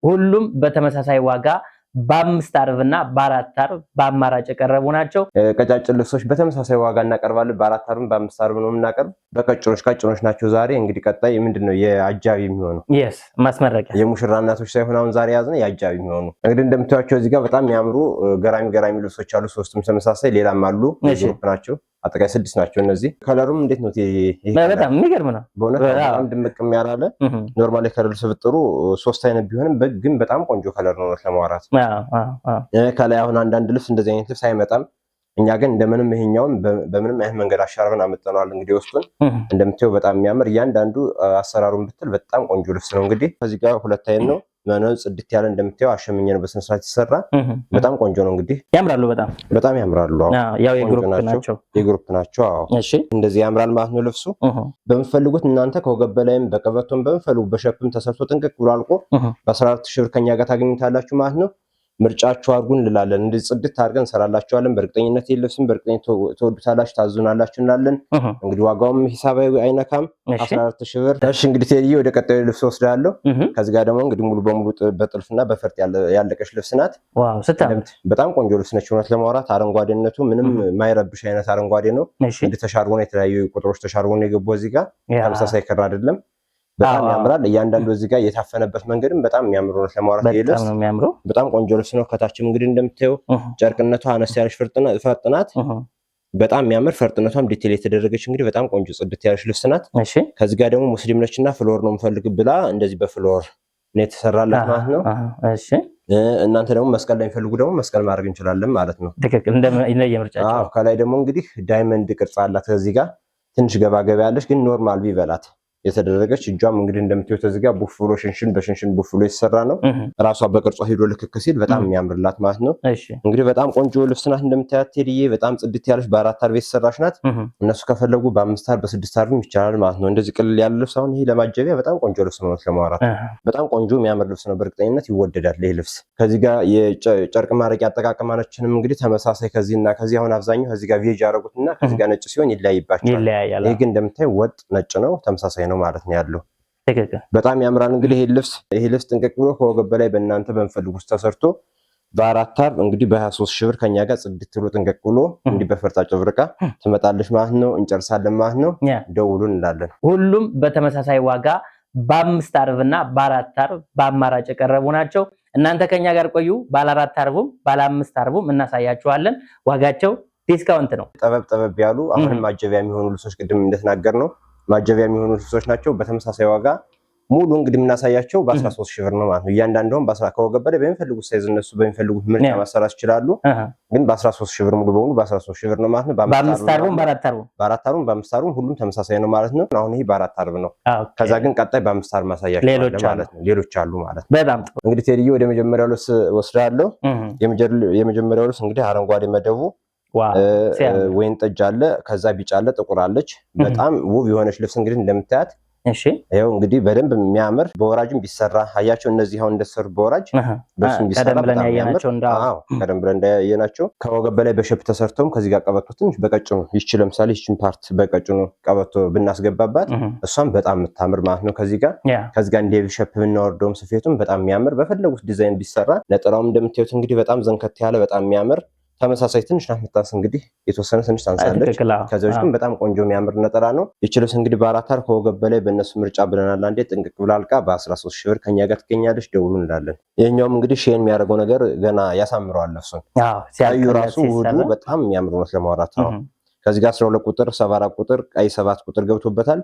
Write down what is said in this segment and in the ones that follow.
ሁሉም በተመሳሳይ ዋጋ በአምስት አርብ እና በአራት አርብ በአማራጭ የቀረቡ ናቸው። ቀጫጭን ልብሶች በተመሳሳይ ዋጋ እናቀርባለን። በአራት አርብም በአምስት አርብ ነው የምናቀርብ። በቀጭኖች ቀጭኖች ናቸው። ዛሬ እንግዲህ ቀጣይ ምንድን ነው የአጃቢ የሚሆነው Yes፣ ማስመረቂያ። የሙሽራ እናቶች ሳይሆን አሁን ዛሬ ያዝነው የአጃቢ የሚሆኑ። እንግዲህ እንደምታዩቸው እዚህ ጋር በጣም የሚያምሩ ገራሚ ገራሚ ልብሶች አሉ። ሶስቱም ተመሳሳይ፣ ሌላም አሉ። Group ናቸው። አጠቃላይ ስድስት ናቸው እነዚህ። Color ኡም እንዴት ነው? በጣም የሚገርም ነው። በእውነት በጣም ድምቅ የሚያላለ normal የ color ስብጥሩ ሶስት አይነት ቢሆንም ግን በጣም ቆንጆ color ነው ለማውራት። ከላይ አሁን አንዳንድ ልብስ እንደዚህ አይነት ልብስ አይመጣም። እኛ ግን እንደምንም ይሄኛውን በምንም አይነት መንገድ አሻርበን አመጠነዋል። እንግዲህ ውስጡን እንደምታየው በጣም የሚያምር እያንዳንዱ አሰራሩን ብትል በጣም ቆንጆ ልብስ ነው። እንግዲህ ከዚህ ጋር ሁለት አይነት ነው። መነን ጽድት ያለ እንደምታየው አሸምኜ ነው በስነ ስርዓት የተሰራ፣ በጣም ቆንጆ ነው። እንግዲህ ያምራሉ፣ በጣም በጣም ያምራሉ። ያው የ group ናቸው፣ የ group ናቸው። አዎ እሺ፣ እንደዚህ ያምራል ማለት ነው ልብሱ። በምትፈልጉት እናንተ ከወገብ በላይም በቀበቶም በምትፈልጉ በ shape ም ተሰርቶ ጥንቅቅ ብሎ አልቆ በ14 ሺህ ብር ከኛ ጋር ታገኙታላችሁ ማለት ነው። ምርጫችሁ አድርጉን እንላለን። እንደዚህ ጽድት አድርገን እንሰራላችኋለን። በእርግጠኝነት የልብስም በእርግጠኝነት ትወዱታላችሁ፣ ታዙናላችሁ እንላለን። እንግዲህ ዋጋውም ሂሳብ አይነካም፣ 14 ሺህ ብር። እሺ እንግዲህ ቴዲዬ ወደ ቀጣዩ ልብስ ወስዳለሁ። ከዚህ ጋር ደግሞ እንግዲህ ሙሉ በሙሉ በጥልፍና በፈርጥ ያለቀች ልብስ ናት። Wow ስታምር! በጣም ቆንጆ ልብስ ነች። እውነት ለማውራት አረንጓዴነቱ ምንም የማይረብሽ አይነት አረንጓዴ ነው። እንግዲህ ተሻርቦ ነው፣ የተለያዩ ቁጥሮች ተሻርቦ ነው የገባው እዚህ ጋር፣ ተመሳሳይ ክር አይደለም። በጣም ያምራል። እያንዳንዱ እዚህ ጋር የታፈነበት መንገድም በጣም የሚያምር ነው ለማውራት። ይሄ ልብስ በጣም ቆንጆ ልብስ ነው። ከታችም እንግዲህ እንደምታየው ጨርቅነቷ አነስ ያለች ፈርጥ ናት። በጣም የሚያምር ፈርጥነቷም detail የተደረገች እንግዲህ በጣም ቆንጆ ጽድት ያለች ልብስ ናት። ከዚህ ጋር ደግሞ ሙስሊም ነችና flower ነው የምፈልግ ብላ እንደዚህ በ flower ነው የተሰራላት ማለት ነው። እናንተ ደግሞ መስቀል ላይ የሚፈልጉ ደግሞ መስቀል ማድረግ እንችላለን ማለት ነው። ትክክል፣ እንደየምርጫቸው። ከላይ ደግሞ እንግዲህ diamond ቅርጽ አላት። ከዚህ ጋር ትንሽ ገባ ገባ ያለች ግን normal ቢበላት የተደረገች፣ እጇም እንግዲህ እንደምታዩት እዚህ ጋር ቡፍ ብሎ ሽንሽን በሽንሽን ቡፍ ብሎ የተሰራ ነው። ራሷ በቅርጿ ሄዶ ልክክ ሲል በጣም የሚያምርላት ማለት ነው። እንግዲህ በጣም ቆንጆ ልብስ ናት እንደምታያት ቴዲዬ፣ በጣም ጽድት ያለች በአራት አርብ የተሰራች ናት። እነሱ ከፈለጉ በአምስት አርብ በስድስት አርብም ይቻላል ማለት ነው። እንደዚህ ቅልል ያለ ልብስ አሁን ይሄ ለማጀቢያ በጣም ቆንጆ ልብስ ነው ለማውራት፣ በጣም ቆንጆ የሚያምር ልብስ ነው። በእርግጠኝነት ይወደዳል ይህ ልብስ። ከዚህ ጋር የጨርቅ ማረቂያ አጠቃቀማችንም እንግዲህ ተመሳሳይ ከዚህና ከዚህ፣ አሁን አብዛኛው ከዚህ ጋር beige ያደረጉትና ከዚህ ጋር ነጭ ሲሆን ይለያይባቸዋል። ይህ ግን እንደምታዩ ወጥ ነጭ ነው፣ ተመሳሳይ ነው ማለት ነው ያለው። በጣም ያምራል። እንግዲህ ይሄ ልብስ ጥንቅቅ ብሎ ከወገብ በላይ በእናንተ በምፈልጉት ተሰርቶ በአራት አርብ እንግዲህ በ23 ሺህ ብር ከኛ ጋር ጽድት ብሎ ጥንቅቅ ብሎ እንዲህ በፈርጣ ጨብርቃ ትመጣለች ማለት ነው። እንጨርሳለን ማለት ነው። ደውሉን እንላለን። ሁሉም በተመሳሳይ ዋጋ በአምስት አርብ እና በአራት አርብ በአማራጭ የቀረቡ ናቸው። እናንተ ከኛ ጋር ቆዩ። ባለ አራት አርቡም ባለ አምስት አርቡም እናሳያችኋለን። ዋጋቸው discount ነው። ጠበብ ጠበብ ያሉ አሁንም ማጀቢያ የሚሆኑ ልብሶች፣ ቅድም እንደተናገር ነው ማጀቢያ የሚሆኑ ልብሶች ናቸው። በተመሳሳይ ዋጋ ሙሉ እንግዲህ የምናሳያቸው በ13 ሺህ ብር ነው ማለት ነው። እያንዳንዱም ከወገብ በላይ በሚፈልጉት size እነሱ በሚፈልጉት ምርጫ ማሰራት ይችላሉ። ግን በ13 ሺህ ብር ሙሉ በሙሉ በ13 ሺህ ብር ነው ማለት ነው። በአምስት አርቡም በአራት አርቡም በአራት አርቡም በአምስት አርቡም ሁሉም ተመሳሳይ ነው ማለት ነው። አሁን ይሄ በአራት አርብ ነው። ከዛ ግን ቀጣይ በአምስት አርብ ማሳያቸው ማለት ነው። ሌሎች አሉ ማለት ነው። በጣም ጥሩ። እንግዲህ ቴዲዬ ወደ መጀመሪያው ልብስ ወስዳለሁ። የመጀመሪያው ልብስ እንግዲህ አረንጓዴ መደቡ ወይን ጠጅ አለ፣ ከዛ ቢጫ አለ፣ ጥቁር አለች። በጣም ውብ የሆነች ልብስ እንግዲህ እንደምታያት ይኸው እንግዲህ በደንብ የሚያምር በወራጅም ቢሰራ አያቸው። እነዚህ አሁን እንደተሰሩ በወራጅ በሱም ቢሰራ በጣም የሚያምር፣ አዎ ቀደም ብለን እንዳየናቸው ከወገብ በላይ በ shape ተሰርተውም ከዚህ ጋር ቀበቶ ትንሽ በቀጭኑ ይቺ ለምሳሌ ይቺን part በቀጭኑ ቀበቶ ብናስገባባት እሷም በጣም የምታምር ማለት ነው። ከዚህ ጋር እንደ shape ብናወርደውም ስፌቱም በጣም የሚያምር በፈለጉት ዲዛይን ቢሰራ፣ ነጠላውም እንደምታዩት እንግዲህ በጣም ዘንከት ያለ በጣም የሚያምር ተመሳሳይ፣ ትንሽ ናት የምታንስ፣ እንግዲህ የተወሰነ ትንሽ ታንሳለች። ከዚያ ግን በጣም ቆንጆ የሚያምር ነጠላ ነው። ይች ልብስ እንግዲህ በአራት አርብ ከወገብ በላይ በእነሱ ምርጫ ብለናል። አንዴ ጥንቅቅ ብላ አልቃ በ13 ሺህ ብር ከኛ ጋር ትገኛለች። ደውሉ እንላለን። ይህኛውም እንግዲህ shine የሚያደርገው ነገር ገና ያሳምረዋል ልብሱን። ቀዩ ራሱ ውህዱ በጣም የሚያምር ነው ለማውራት ነው። ከዚህ ጋር 12 ቁጥር፣ 74 ቁጥር፣ ቀይ 7 ቁጥር ገብቶበታል።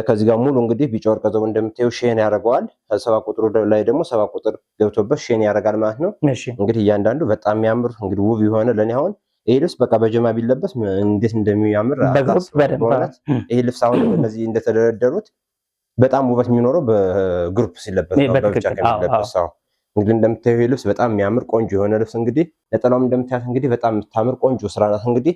ከዚህ ጋር ሙሉ እንግዲህ ቢጫ ወርቀ ዘቦ እንደምታየው shine ያደርገዋል። ሰባት ቁጥሩ ላይ ደግሞ 7 ቁጥር ገብቶበት shine ያደርጋል ማለት ነው። እንግዲህ እያንዳንዱ በጣም የሚያምር እንግዲህ ውብ የሆነ፣ ለኔ አሁን ይሄ ልብስ በቃ በጀማ ቢለበስ እንዴት እንደሚያምር በእውነት። ይሄ ልብስ አሁን እነዚህ እንደተደረደሩት በጣም ውበት የሚኖረው በ group ሲለበስ ነው፣ በብቻ ከሚለበስ። እንግዲህ እንደምታየው ይሄ ልብስ በጣም የሚያምር ቆንጆ የሆነ ልብስ፣ እንግዲህ ነጠላውም እንደምታያት እንግዲህ በጣም የምታምር ቆንጆ ስራ ናት። እንግዲህ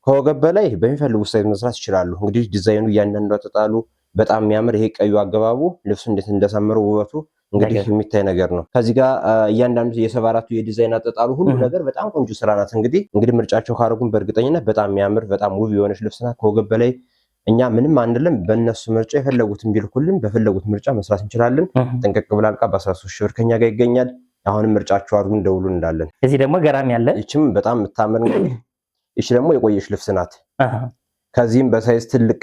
ከወገብ በላይ በሚፈልጉት size መስራት ይችላሉ። እንግዲህ ዲዛይኑ እያንዳንዱ አተጣሉ በጣም የሚያምር፣ ይሄ ቀዩ አገባቡ ልብሱ እንዴት እንደሰመረው ውበቱ እንግዲህ የሚታይ ነገር ነው። ከዚህ ጋር እያንዳንዱ የ74ቱ የዲዛይን አጠጣሉ ሁሉ ነገር በጣም ቆንጆ ስራ ናት። እንግዲህ ምርጫቸው ካደረጉን በእርግጠኝነት በጣም የሚያምር በጣም ውብ የሆነች ልብስ ናት። ከወገብ በላይ እኛ ምንም አንልም። በእነሱ ምርጫ የፈለጉትን ቢልኩልን በፈለጉት ምርጫ መስራት እንችላለን። ጥንቅቅ ብላ አልቃ በ13 ሺህ ብር ከኛ ጋር ይገኛል። አሁንም ምርጫችሁ አድርጉን፣ ደውሉ እንላለን። እዚህ ደግሞ ገራሚ አለ። ይችም በጣም የምታምር እንግዲህ ይች ደግሞ የቆየች ልብስ ናት። ከዚህም በ size ትልቅ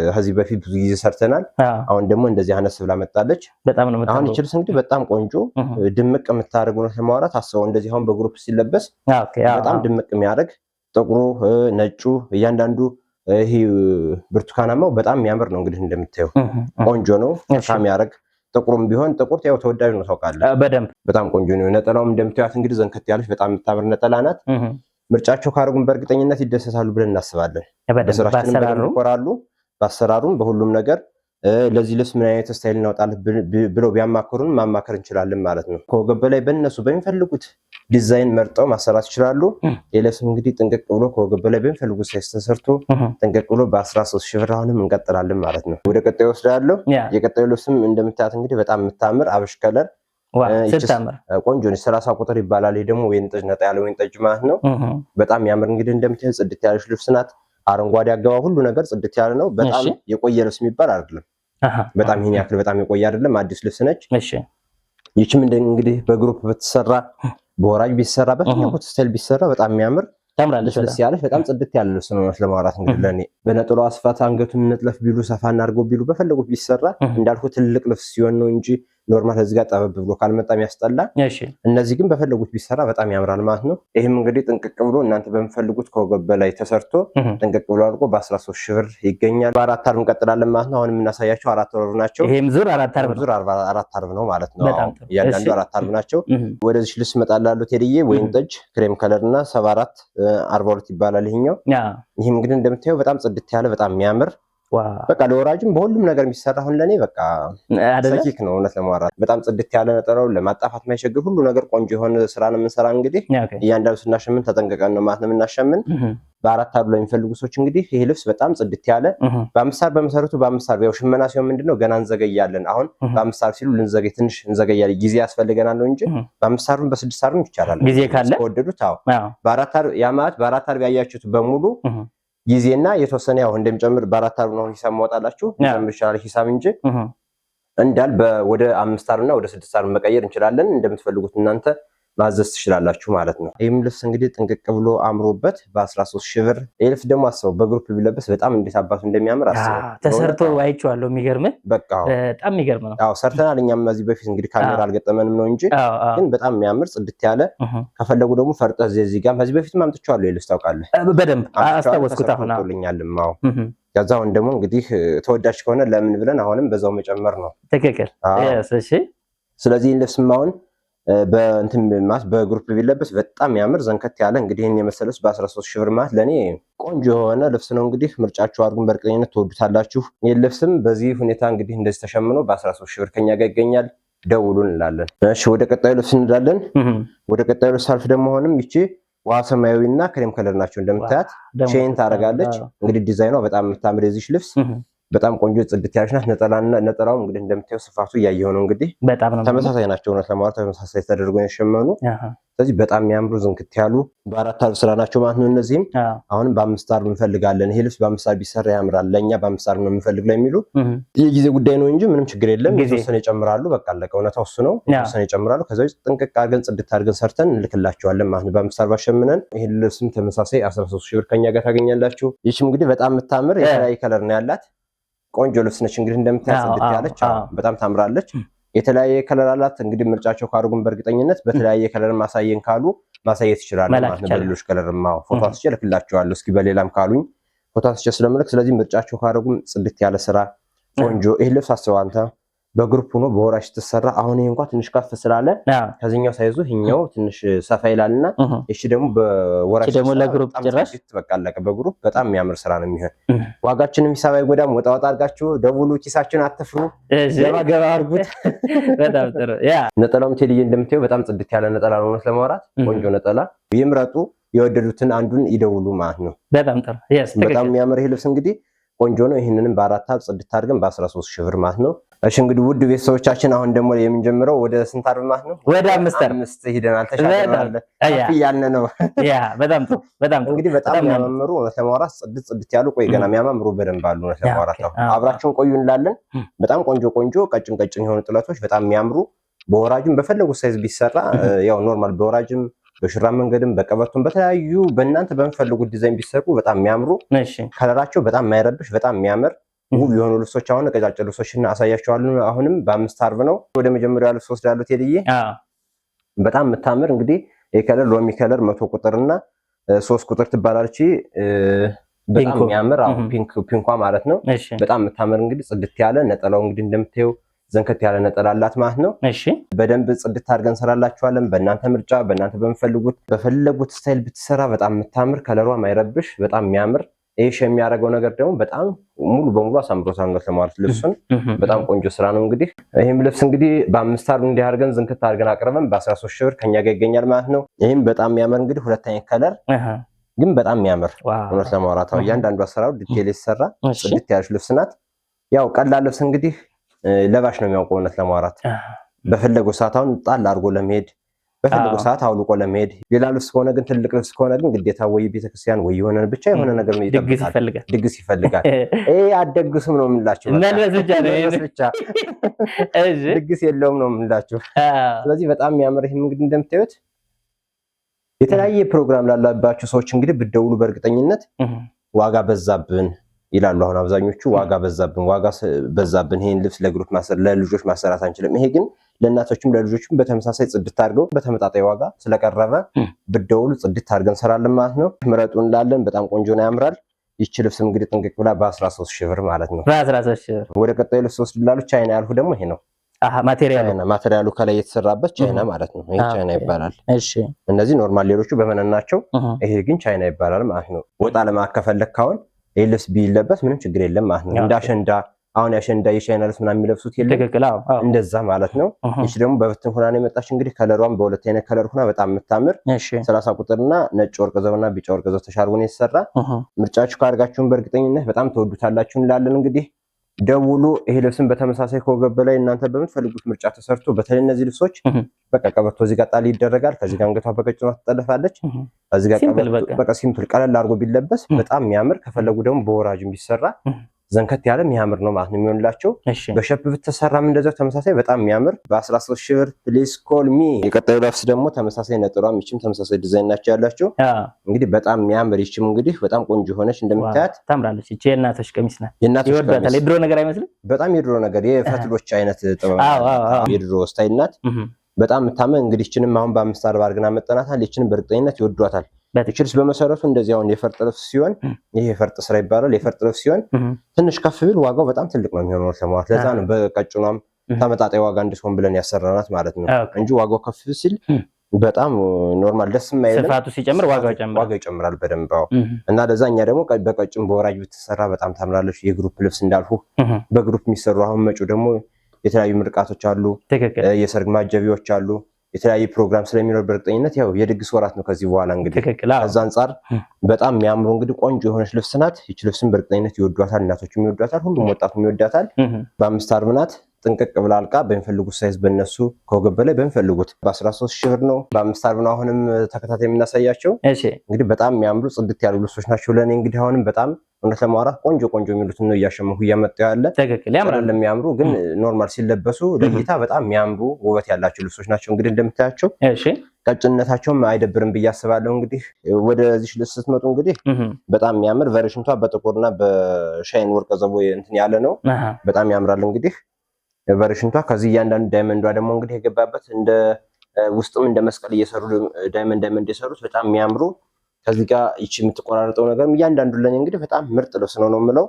ከዚህ በፊት ብዙ ጊዜ ሰርተናል። አሁን ደግሞ እንደዚህ አነስ ብላ መጣለች። በጣም ነው አሁን ይች ልብስ እንግዲህ በጣም ቆንጆ ድምቅ የምታደርግ ነው ለማውራት አስበው። እንደዚህ አሁን በ group ሲለበስ በጣም ድምቅ የሚያደርግ ጥቁሩ፣ ነጩ፣ እያንዳንዱ ይሄ ብርቱካናማው በጣም የሚያምር ነው። እንግዲህ እንደምታየው ቆንጆ ነው የሚያደርግ ጥቁሩም ቢሆን ጥቁር ያው ተወዳጅ ነው ታውቃለህ። በደንብ በጣም ቆንጆ ነው። ነጠላውም እንደምታዩት እንግዲህ ዘንከት ያለች በጣም የምታምር ነጠላ ናት። ምርጫቸው ካደረጉን በእርግጠኝነት ይደሰታሉ ብለን እናስባለን። በስራችንም በደንብ ይኮራሉ። በአሰራሩም በሁሉም ነገር ለዚህ ልብስ ምን አይነት style እናውጣለን ብለው ቢያማክሩን ማማከር እንችላለን ማለት ነው። ከወገብ በላይ በእነሱ በሚፈልጉት ዲዛይን መርጠው ማሰራት ይችላሉ። የልብስም እንግዲህ ጥንቅቅ ብሎ ከወገብ በላይ በሚፈልጉት size ተሰርቶ ጥንቅቅ ብሎ በ13 ሺህ ብር አሁንም እንቀጥላለን ማለት ነው። ወደ ቀጣዩ ወስዳለሁ። የቀጣዩ ልብስም እንደምታያት እንግዲህ በጣም የምታምር አብሽ color ቆንጆ ነች። 30 ቁጥር ይባላል። ይሄ ደግሞ ወይን ጠጅ ነጣ ያለ ወይን ጠጅ ማለት ነው። በጣም ያምር እንግዲህ እንደምታዩት ጽድት ያለች ልብስ ናት። አረንጓዴ አገባ ሁሉ ነገር ጽድት ያለ ነው። በጣም የቆየ ልብስ የሚባል አይደለም። በጣም ይሄን ያክል በጣም የቆየ አይደለም። አዲስ ልብስ ነች። ይችም እንግዲህ በ group ብትሰራ በወራጅ ቢሰራ በፈለጉት style ቢሰራ በጣም የሚያምር ታምራለች። ልብስ ያለች በጣም ጽድት ያለ ልብስ ነው ለማውራት እንግዲህ ለኔ በነጠላዋ ስፋት አንገቱን ነጥለፍ ቢሉ ሰፋ እናድርገው ቢሉ በፈለጉት ቢሰራ እንዳልኩ ትልቅ ልብስ ሲሆን ነው እንጂ normal እዚህ ጋር ጠበብ ብሎ ካልመጣ የሚያስጠላ። እነዚህ ግን በፈለጉት ቢሰራ በጣም ያምራል ማለት ነው። ይህም እንግዲህ ጥንቅቅ ብሎ እናንተ በምፈልጉት ከወገብ በላይ ተሰርቶ ጥንቅቅ ብሎ አልቆ በ13 ሺህ ብር ይገኛል። በአራት አርብ እንቀጥላለን ማለት ነው። አሁን የምናሳያቸው አራት አርብ ናቸው። ይሄም ዙር አራት አርብ ነው። ዙር አራት አርብ ነው ማለት ነው። እያንዳንዱ አራት አርብ ናቸው። ወደዚህ ልብስ እመጣላለሁ ቴዲዬ። ወይን ጠጅ cream color እና 74 42 ይባላል ይሄኛው። ይህም እንግዲህ እንደምታየው በጣም ጽድት ያለ በጣም የሚያምር በቃ ለወራጅም በሁሉም ነገር የሚሰራ አሁን ለኔ በቃ ሰኪክ ነው እውነት ለማውራት በጣም ጽድት ያለ ነጠላው ለማጣፋት የማይቸግር ሁሉ ነገር ቆንጆ የሆነ ስራ ነው የምንሰራ። እንግዲህ እያንዳንዱ ስናሸምን ተጠንቅቀን ነው ማለት ነው የምናሸምን። በአራት አርብ ለሚፈልጉ ሰዎች እንግዲህ ይሄ ልብስ በጣም ጽድት ያለ በአምስት አርብ በመሰረቱ በአምስት አርብ ያው ሽመና ሲሆን ምንድነው ገና እንዘገያለን። አሁን በአምስት አርብ ሲሉ ልንዘገይ ትንሽ እንዘገያለን፣ ጊዜ ያስፈልገናል ነው እንጂ በአምስት አርብም በስድስት አርብም ይቻላል ጊዜ ካለ ከወደዱት። አዎ በአራት አርብ ያ ማለት በአራት አርብ ያያችሁት በሙሉ ጊዜና የተወሰነ ያው እንደሚጨምር በአራት አርብ ነው ሂሳብ ማወጣላችሁ ሊጨምር ይችላል ሂሳብ እንጂ እንዳል ወደ አምስት አርብና ወደ ስድስት አርብ መቀየር እንችላለን። እንደምትፈልጉት እናንተ ማዘዝ ትችላላችሁ ማለት ነው። ይህም ልብስ እንግዲህ ጥንቅቅ ብሎ አምሮበት በ13 ሺህ ብር። ይህ ልብስ ደግሞ አስበው በ group ቢለበስ በጣም እንዴት አባቱ እንደሚያምር አስበው። ተሰርቶ አይቼዋለሁ። የሚገርምህ በቃ በጣም የሚገርም ነው። አዎ ሰርተናል። እኛም እዚህ በፊት እንግዲህ ካሜራ አልገጠመንም ነው እንጂ ግን በጣም የሚያምር ጽድት ያለ ከፈለጉ ደግሞ ፈርጠህ እዚህ ጋር ከዚህ በፊትም አምጥቼዋለሁ። ይህ ልብስ ታውቃለህ በደንብ አስታወስኩት። አሁን አሁን አዎ ከዛ አሁን ደግሞ እንግዲህ ተወዳጅ ከሆነ ለምን ብለን አሁንም በዛው መጨመር ነው። ትክክል። እሺ ስለዚህ ልብስም አሁን በእንትን ማለት በ group ቢለበስ በጣም ያምር ዘንከት ያለ እንግዲህ ይሄን የመሰለ ልብስ በ13 ሺህ ብር ማለት ለኔ ቆንጆ የሆነ ልብስ ነው። እንግዲህ ምርጫችሁ አድርጉን፣ በእርግጠኝነት ትወዱታላችሁ። ይሄን ልብስም በዚህ ሁኔታ እንግዲህ እንደዚህ ተሸምኖ በ13 ሺህ ብር ከኛ ጋር ይገኛል። ደውሉን እንላለን። እሺ ወደ ቀጣዩ ልብስ እንላለን። ወደ ቀጣዩ ልብስ አልፍ ደግሞ አሁንም ይቺ ውሃ ሰማያዊና cream color ናቸው። እንደምታያት chain ታደርጋለች። እንግዲህ ዲዛይኗ በጣም የምታምር የዚች ልብስ በጣም ቆንጆ ጽድት ያለች ናት። ነጠላውም እንግዲህ እንደምታየው ስፋቱ እያየሁ ነው። እንግዲህ በጣም ነው ተመሳሳይ ናቸው። እውነት ለማውራት ተመሳሳይ ተደርጎ የሸመኑ ስለዚህ በጣም የሚያምሩ ዝንክት ያሉ በአራት አርብ ስራ ናቸው ማለት ነው። እነዚህም አሁንም በአምስት አርብ እንፈልጋለን፣ ይሄ ልብስ በአምስት አርብ ቢሰራ ያምራል፣ ለእኛ በአምስት አርብ ነው የምንፈልግ ለሚሉ የጊዜ ጉዳይ ነው እንጂ ምንም ችግር የለም። የተወሰነ ይጨምራሉ። በቃ አለቀ። እውነታው እሱ ነው። የተወሰነ ይጨምራሉ። ከዛ ውጭ ጥንቅቅ አድርገን ጽድት አድርገን ሰርተን እንልክላቸዋለን ማለት ነው። በአምስት አርብ አሸምነን ይሄን ልብስም ተመሳሳይ 13 ሺህ ብር ከኛ ጋር ታገኛላችሁ። ይህችም እንግዲህ በጣም የምታምር የተለያየ color ነው ያላት ቆንጆ ልብስ ነች። እንግዲህ እንደምታያት ጽድት ያለች በጣም ታምራለች። የተለያየ color አላት። እንግዲህ ምርጫቸው ካደረጉን በእርግጠኝነት በተለያየ color ማሳየን ካሉ ማሳየት ይችላሉ ማለት ነው። በሌሎች color ማ ፎቶ አንስቼ እልክላቸዋለሁ። እስኪ በሌላም ካሉኝ ፎቶ አንስቼ ስለምልክ፣ ስለዚህ ምርጫቸው ካደረጉም ጽድት ያለ ስራ ቆንጆ። ይህ ልብስ አስበው አንተ በ group ሆኖ በወራሽ ስትሰራ አሁን ይሄ እንኳን ትንሽ ከፍ ስላለ ከዚህኛው size ኡ ይሄኛው ትንሽ ሰፋ ይላልና እሺ ደግሞ በወራሽ ደግሞ ለ group ጭራሽ በቃ አለቀ። በ group በጣም የሚያምር ስራ ነው የሚሆን። ዋጋችንም ሂሳብ አይጎዳም። ወጣ ወጣ አድርጋችሁ ደውሉ፣ ኪሳችሁን አትፍሩ፣ ገባ ገባ አድርጉት። በጣም ጥሩ። ያ ነጠላውም ቴዲዬ እንደምታየው በጣም ጽድት ያለ ነጠላ ነው። እውነት ለማውራት ቆንጆ ነጠላ ይምረጡ፣ የወደዱትን አንዱን ይደውሉ ማለት ነው። በጣም ጥሩ። በጣም የሚያምር ይሄ ልብስ እንግዲህ ቆንጆ ነው። ይህንንም በአራት አርብ ጽድት አድርገን በ13 ሺህ ብር ማለት ነው። እሺ እንግዲህ ውድ ቤተሰቦቻችን አሁን ደግሞ የምንጀምረው ወደ ስንት አርብ ማለት ነው? ወደ አምስት አርብ አምስት ሂደናል። ተሻግረናል። ከፍ እያልን ነው። Yeah በጣም ጥሩ በጣም ጥሩ። እንግዲህ በጣም የሚያማምሩ እውነት ለማውራት ጽድት ጽድት ያሉ ቆይ ገና የሚያማምሩ በደንብ አሉ። እውነት ለማውራት አብራችሁን ቆዩ እንላለን። በጣም ቆንጆ ቆንጆ ቀጭን ቀጭን የሆኑ ጥለቶች በጣም የሚያምሩ በወራጅም በፈለጉት size ቢሰራ ያው normal በወራጅም በሹራብ መንገድም በቀበቶም በተለያዩ በእናንተ በምፈልጉት ዲዛይን ቢሰሩ በጣም የሚያምሩ color ኣቸው በጣም የማይረብሽ በጣም የሚያምር ውብ የሆኑ ልብሶች አሁን ቀጫጭን ልብሶችን አሳያቸዋለሁ። አሁንም በአምስት አርብ ነው። ወደ መጀመሪያው ልብስ ወስዳለሁ ቴዲዬ። በጣም የምታምር እንግዲህ የ color ሎሚ color 100 ቁጥርና 3 ቁጥር ትባላለች። በጣም የሚያምር አዎ፣ pink pink ኳ ማለት ነው። በጣም የምታምር እንግዲህ ጽድት ያለ ነጠላው እንግዲህ እንደምታየው ዘንከት ያለ ነጠላ አላት ማለት ነው። እሺ በደንብ ጽድት አድርገን እንሰራላችኋለን። በእናንተ ምርጫ፣ በእናንተ በምፈልጉት በፈለጉት style ብትሰራ በጣም የምታምር color ሯ ማይረብሽ በጣም የሚያምር ይህ የሚያደርገው ነገር ደግሞ በጣም ሙሉ በሙሉ አሳምሮታል ለማለት ልብሱን በጣም ቆንጆ ስራ ነው። እንግዲህ ይህም ልብስ እንግዲህ በአምስት አርብ እንዲህ አድርገን ዝንክት አድርገን አቅርበን በ13 ሺህ ብር ከኛ ጋር ይገኛል ማለት ነው። ይህም በጣም የሚያምር እንግዲህ ሁለት አይነት color ግን በጣም የሚያምር እውነት ለማውራት እያንዳንዱ አሰራሩ detail የተሰራ ጽድት ያለች ልብስ ናት። ያው ቀላል ልብስ እንግዲህ ለባሽ ነው የሚያውቀው እውነት ለማውራት በፈለገው ሰዓት አሁን ጣል አድርጎ ለመሄድ በፈለገው ሰዓት አውልቆ ለመሄድ። ሌላ ልብስ ከሆነ ግን ትልቅ ልብስ ከሆነ ግን ግዴታ ወይ ቤተክርስቲያን ወይ የሆነ ብቻ የሆነ ነገር ነው ይጠብቃል፣ ድግስ ይፈልጋል። ይሄ አደግሱም ነው የምንላችሁ፣ መልበስ ብቻ ነው ብቻ ድግስ የለውም ነው የምንላችሁ። ስለዚህ በጣም የሚያምር ይህም እንግዲህ እንደምታዩት የተለያየ ፕሮግራም ላለባቸው ሰዎች እንግዲህ ብትደውሉ በእርግጠኝነት ዋጋ በዛብን ይላሉ። አሁን አብዛኞቹ ዋጋ በዛብን ዋጋ በዛብን፣ ይሄን ልብስ ለ group ለልጆች ማሰራት አንችልም። ይሄ ግን ለእናቶችም ለልጆችም በተመሳሳይ ጽድት አድርገው በተመጣጣኝ ዋጋ ስለቀረበ ብትደውሉ ጽድት አድርገን እንሰራለን ማለት ነው። ምረጡ እንላለን። በጣም ቆንጆ ነው፣ ያምራል። ይቺ ልብስ እንግዲህ ጥንቅቅ ብላ በ13 ሺህ ብር ማለት ነው። በ13 ሺህ ብር። ወደ ቀጣዩ ልብስ ወስድላሉ። ቻይና ያልሁ ደግሞ ይሄ ነው። አሃ material ኡ ከላይ የተሰራበት ቻይና ማለት ነው። ይሄ ቻይና ይባላል። እሺ እነዚህ normal ሌሎቹ በመነን ናቸው። ይሄ ግን ቻይና ይባላል ማለት ነው። ወጣ ለማከፈለክ አሁን ይሄ ልብስ ቢለበስ ምንም ችግር የለም ማለት ነው። እንደ አሸንዳ አሁን የአሸንዳ የቻይና ልብስ ምናምን የሚለብሱት የለም ትክክል። አዎ እንደዛ ማለት ነው። ይቺ ደግሞ በብትን ሁና ነው የመጣች። እንግዲህ color ሯም በሁለት አይነት color ሁና በጣም የምታምር 30 ቁጥርና ነጭ ወርቅ ዘብና ቢጫ ወርቅ ዘብ ተሻርቦ ነው የተሰራ። ምርጫችሁ ካደርጋችሁን በእርግጠኝነት በጣም ተወዱታላችሁ እንላለን። እንግዲህ ደውሉ። ይሄ ልብስም በተመሳሳይ ከወገብ በላይ እናንተ በምትፈልጉት ምርጫ ተሰርቶ በተለይ እነዚህ ልብሶች በቃ ቀበቶ እዚህ ጋር ጣል ይደረጋል። ከዚህ ጋር አንገቷ በቀጭኗ ትጠለፋለች። ከዚህ ጋር ቀበቶ በቃ simple ቀለል አድርጎ ቢለበስ በጣም የሚያምር ከፈለጉ ደግሞ በወራጅም ቢሰራ ዘንከት ያለ የሚያምር ነው ማለት ነው የሚሆንላቸው። በ shape ብትሰራም እንደዛው ተመሳሳይ በጣም የሚያምር በ13 ሺህ ብር please call me። የቀጣዩ ልብስ ደግሞ ተመሳሳይ ነጥሯም ይችም ተመሳሳይ ዲዛይን ናቸው ያላቸው። እንግዲህ በጣም የሚያምር ይችም እንግዲህ በጣም ቆንጆ የሆነች እንደምታያት ታምራለች። ይቺ የእናቶች ቀሚስ ናት። የእናቶች ቀሚስ የድሮ ነገር አይመስልም? በጣም የድሮ ነገር የፈትሎች አይነት ጥበብ የድሮ style ናት። በጣም የምታምር እንግዲህ ይችንም አሁን በአምስት አርብ አድርገን አመጣናታል። ይችንም በእርግጠኝነት ይወዷታል። ይች ልብስ በመሰረቱ እንደዚህ አሁን የፈርጥ ልብስ ሲሆን ይሄ የፈርጥ ስራ ይባላል። የፈርጥ ልብስ ሲሆን ትንሽ ከፍ ቢል ዋጋው በጣም ትልቅ ነው የሚሆነው ለማለት ለዛ ነው በቀጭኗም ተመጣጣኝ ዋጋ እንድትሆን ብለን ያሰራናት ማለት ነው እንጂ ዋጋው ከፍ ሲል በጣም normal ደስ የማይልም። ስፋቱ ሲጨምር ዋጋው ይጨምራል፣ ዋጋው ይጨምራል በደንብ እና ለዛ እኛ ደግሞ በቀጭን በወራጅ ብትሰራ በጣም ታምራለች። የ group ልብስ እንዳልኩ በ group የሚሰሩ አሁን መጪው ደግሞ የተለያዩ ምርቃቶች አሉ፣ የሰርግ ማጀቢዎች አሉ፣ የተለያዩ ፕሮግራም ስለሚኖር በእርግጠኝነት ያው የድግስ ወራት ነው ከዚህ በኋላ እንግዲህ ከዛ አንጻር በጣም የሚያምሩ እንግዲህ ቆንጆ የሆነች ልብስ ናት። ይች ልብስም በእርግጠኝነት ይወዷታል፣ እናቶችም ይወዷታል፣ ሁሉም ወጣቱም ይወዳታል። በአምስት አርብ ናት። ጥንቅቅ ብላ አልቃ በሚፈልጉት size በእነሱ ከወገብ በላይ በሚፈልጉት በ13 ሺህ ብር ነው። በአምስት አርብ ነው አሁንም ተከታታይ የምናሳያቸው። እንግዲህ በጣም የሚያምሩ ጽድት ያሉ ልብሶች ናቸው። ለእኔ እንግዲህ አሁንም በጣም እውነት ለማውራት ቆንጆ ቆንጆ የሚሉትን ነው እያሸመኩ እያመጣሁ ያለ። ትክክል ያምራል። የሚያምሩ ግን normal ሲለበሱ ለእይታ በጣም የሚያምሩ ውበት ያላቸው ልብሶች ናቸው። እንግዲህ እንደምታያቸው ቀጭንነታቸውም አይደብርም ብዬ አስባለሁ። እንግዲህ ወደዚህ ልብስ ስትመጡ እንግዲህ በጣም የሚያምር version ቷ በጥቁርና በ shine ወርቀ ዘቦ እንትን ያለ ነው። በጣም ያምራል። እንግዲህ version ቷ ከዚህ እያንዳንዱ diamond ዷ ደግሞ እንግዲህ የገባበት እንደ ውስጥም እንደ መስቀል እየሰሩ diamond diamond የሰሩት በጣም የሚያምሩ ከዚህ ጋር ይቺ የምትቆራረጠው ነገር እያንዳንዱ ለኔ እንግዲህ በጣም ምርጥ ልብስ ነው ነው የምለው።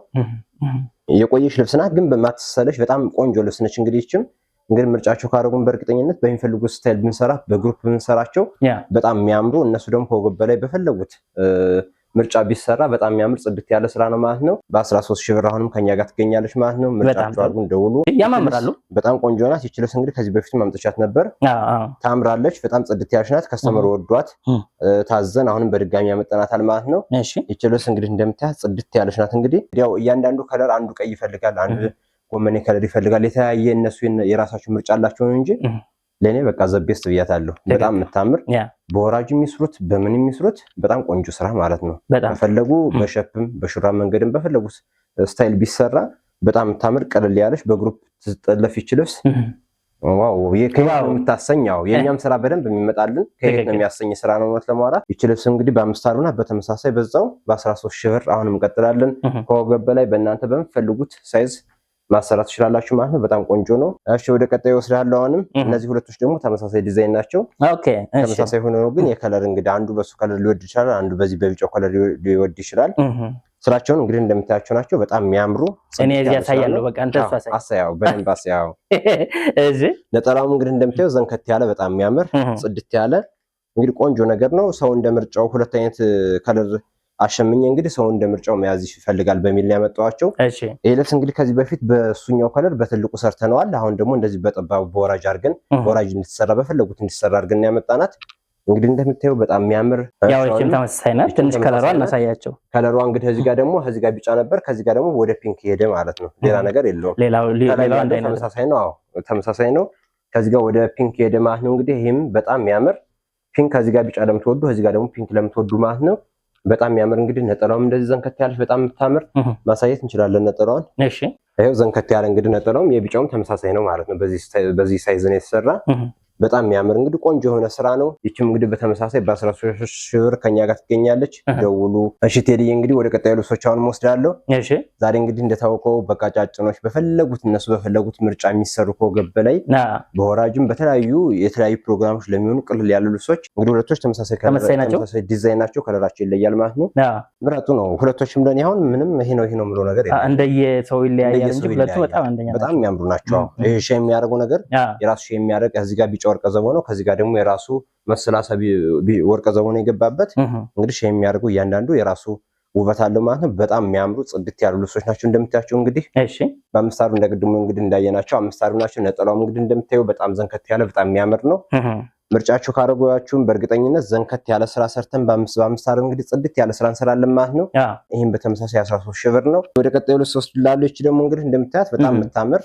የቆየች ልብስ ናት፣ ግን በማትሰለች በጣም ቆንጆ ልብስ ነች። እንግዲህ ይችም እንግዲህ ምርጫቸው ካደረጉን በእርግጠኝነት በሚፈልጉት style ብንሰራ በ group ብንሰራቸው በጣም የሚያምሩ እነሱ ደግሞ ከወገብ በላይ በፈለጉት ምርጫ ቢሰራ በጣም የሚያምር ጽድት ያለ ስራ ነው ማለት ነው። በ13 ሺህ ብር አሁንም ከኛ ጋር ትገኛለች ማለት ነው። ምርጫቸው አድርጉን፣ ደውሉ። ያማምራሉ። በጣም ቆንጆ ናት። ይች ልብስ እንግዲህ ከዚህ በፊትም አምጥቻት ነበር። ታምራለች። በጣም ጽድት ያለች ናት። customer ወዷት ታዘን አሁንም በድጋሚ ያመጠናታል ማለት ነው። ይች ልብስ እንግዲህ እንደምታያት ጽድት ያለች ናት። እንግዲህ ያው እያንዳንዱ color አንዱ ቀይ ይፈልጋል፣ አንዱ ጎመኔ color ይፈልጋል። የተለያየ እነሱ የራሳቸው ምርጫ አላቸው እንጂ ለእኔ በቃ the best ብያታለሁ። በጣም የምታምር በወራጅ የሚስሩት በምን የሚስሩት በጣም ቆንጆ ስራ ማለት ነው። ከፈለጉ በ shape ም በሹራብ መንገድም በፈለጉት style ቢሰራ በጣም የምታምር ቀለል ያለች በ group ትጠለፍ ይች ልብስ wow ከየት ነው የምታሰኘው? የኛም ስራ በደንብ የሚመጣልን ከየት ነው የሚያሰኝ ስራ ነው። እውነት ለማውራት ይች ልብስ እንግዲህ በ5 አርብ ናት። በተመሳሳይ በዛው በ13 ሺህ ብር አሁንም እንቀጥላለን። ከወገብ በላይ በእናንተ በምትፈልጉት size ማሰራት ትችላላችሁ ማለት ነው። በጣም ቆንጆ ነው። እሺ ወደ ቀጣዩ ወስዳለሁ። አሁንም እነዚህ ሁለቶች ደግሞ ተመሳሳይ ዲዛይን ናቸው። ተመሳሳይ ሆኖ ነው ግን የ color እንግዲህ አንዱ በሱ color ሊወድ ይችላል፣ አንዱ በዚህ በቢጫው color ሊወድ ይችላል። ስራቸውን እንግዲህ እንደምታያቸው ናቸው። በጣም የሚያምሩ። እኔ እዚህ አሳያለሁ። በቃ አንተ እሱ አሳይ። አሳያው በደንብ አሳያው። እዚህ ነጠላውም እንግዲህ እንደምታየው ዘንከት ያለ በጣም የሚያምር ጽድት ያለ እንግዲህ ቆንጆ ነገር ነው። ሰው እንደ ምርጫው ሁለት አይነት color አሸምኜ እንግዲህ ሰው እንደ ምርጫው መያዝ ይፈልጋል በሚል ነው ያመጣኋቸው። ይሄ ልብስ እንግዲህ ከዚህ በፊት በሱኛው color በትልቁ ሰርተነዋል። አሁን ደግሞ እንደዚህ በጠባቡ በወራጅ አድርገን በወራጅ እንድትሰራ በፈለጉት እንዲሰራ አድርገን ያመጣናት። እንግዲህ እንደምታየው በጣም የሚያምር። ያው እቺም ተመሳሳይ ናት። ትንሽ color ዋ እናሳያቸው። color ዋ እንግዲህ ከዚህ ጋር ደግሞ ከዚህ ጋር ቢጫ ነበር፣ ከዚህ ጋር ደግሞ ወደ pink ሄደ ማለት ነው። ሌላ ነገር የለውም። ሌላው ሌላው አንድ አይነት ተመሳሳይ ነው። አዎ ተመሳሳይ ነው። ከዚህ ጋር ወደ pink ሄደ ማለት ነው። እንግዲህ ይሄም በጣም የሚያምር pink፣ ከዚህ ጋር ቢጫ ለምትወዱ፣ ከዚህ ጋር ደግሞ pink ለምትወዱ ማለት ነው። በጣም የሚያምር እንግዲህ ነጠላውም እንደዚህ ዘንከት ያለች በጣም የምታምር ማሳየት እንችላለን ነጠላዋን። እሺ ይኸው ዘንከት ያለ እንግዲህ ነጠላውም የቢጫውም ተመሳሳይ ነው ማለት ነው። በዚህ size ነው የተሰራ። በጣም የሚያምር እንግዲህ ቆንጆ የሆነ ስራ ነው። ይችም እንግዲህ በተመሳሳይ በ13 ሺህ ብር ከኛ ጋር ትገኛለች። ደውሉ። እሺ ቴዲዬ እንግዲህ ወደ ቀጣዩ ልብሶች አሁን ወስዳለሁ። እሺ ዛሬ እንግዲህ እንደታወቀው በቀጫጭኖች በፈለጉት እነሱ በፈለጉት ምርጫ የሚሰሩ ከወገብ በላይ በወራጅም በተለያዩ የተለያዩ ፕሮግራሞች ለሚሆኑ ቅልል ያሉ ልብሶች እንግዲህ ሁለቶች ተመሳሳይ ተመሳሳይ ዲዛይን ናቸው። color ኣቸው ይለያል ማለት ነው። ምረጡ ነው። ሁለቶችም ለኔ አሁን ምንም ይሄ ነው ይሄ ነው የምለው ነገር የለም። እንደየሰው ይለያያል እንጂ ሁለቱ በጣም አንደኛ በጣም የሚያምሩ ናቸው። ይሄ shine የሚያደርገው ነገር የራሱ shine የሚያደርግ ከዚህ ጋር ቢጫ ወርቀ ዘቦ ነው። ከዚህ ጋር ደግሞ የራሱ መሰላሳ ወርቀ ዘቦ ነው የገባበት። እንግዲህ shine የሚያደርገው እያንዳንዱ የራሱ ውበት አለው ማለት ነው። በጣም የሚያምሩ ጽድት ያሉ ልብሶች ናቸው እንደምታያቸው። እንግዲህ እሺ በ5 አርብ እንደቅድሙ እንግዲህ እንዳየናቸው 5 አርብ ናቸው። ነጠላውም እንግዲህ እንደምታዩ በጣም ዘንከት ያለ በጣም የሚያምር ነው። ምርጫችሁ ካደረጓችሁም በእርግጠኝነት ዘንከት ያለ ስራ ሰርተን በአምስት በ5 አርብ እንግዲህ ጽድት ያለ ስራ እንሰራለን ማለት ነው። ይህም በተመሳሳይ 13 ሺህ ብር ነው። ወደ ቀጣዩ ልብስ ወስድላለሁ። ይቺ ደግሞ እንግዲህ እንደምታያት በጣም የምታምር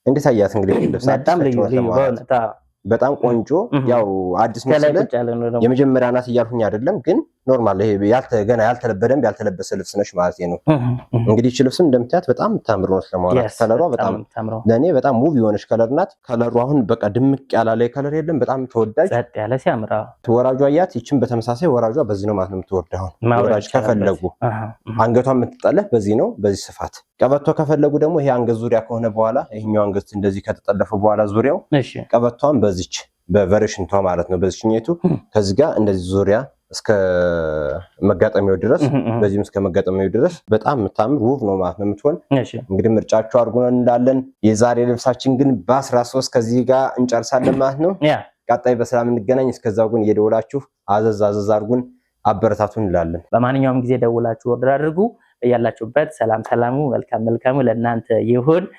እንዴት አያት እንግዲህ ልብስ በጣም ልዩ ልዩ በእውነት በጣም ቆንጆ ያው አዲስ ከላይ መሰለ ቁጭ ያለ ነው ደግሞ። የመጀመሪያ ናት እያልኩኝ አይደለም፣ ግን normal ይሄ ያልተ ገና በደንብ ያልተለበሰ ልብስ ነች ማለት ነው። እንግዲህ ይቺ ልብስም እንደምታያት በጣም የምታምር ነው ለማውራት color ዋ በጣም ታምረው ለእኔ በጣም ውብ የሆነች color ናት። color ኡ አሁን በቃ ድምቅ ያላለ color የለም። በጣም ተወዳጅ ጸጥ ያለ ሲያምር ወራጇ አያት። ይችም በተመሳሳይ ወራጇ በዚህ ነው ማለት ነው የምትወርድ። አሁን ማውረድ ወራጅ ይቻላል። ከፈለጉ አንገቷ የምትጠለፍ በዚህ ነው፣ በዚህ ስፋት። ቀበቶ ከፈለጉ ደግሞ ይሄ አንገት ዙሪያ ከሆነ በኋላ ይሄኛው አንገት እንደዚህ ከተጠለፈ በኋላ ዙሪያው ቀበቷን በዚች በ version ቷ ማለት ነው በዚችኛይቱ ከዚህ ጋር እንደዚህ ዙሪያ እስከ መጋጠሚያው ድረስ በዚህም እስከ መጋጠሚያው ድረስ በጣም የምታምር ውብ ነው ማለት ነው የምትሆን። እንግዲህ ምርጫችሁ አድርጉን እንዳለን። የዛሬ ልብሳችን ግን በ13 ከዚህ ጋር እንጨርሳለን ማለት ነው። ቀጣይ በሰላም እንገናኝ። እስከዛው ግን እየደወላችሁ አዘዝ አዘዝ አድርጉን፣ አበረታቱን እንላለን። በማንኛውም ጊዜ ደውላችሁ order አድርጉ። ያላችሁበት ሰላም ሰላሙ መልካም መልካሙ ለእናንተ ይሁን።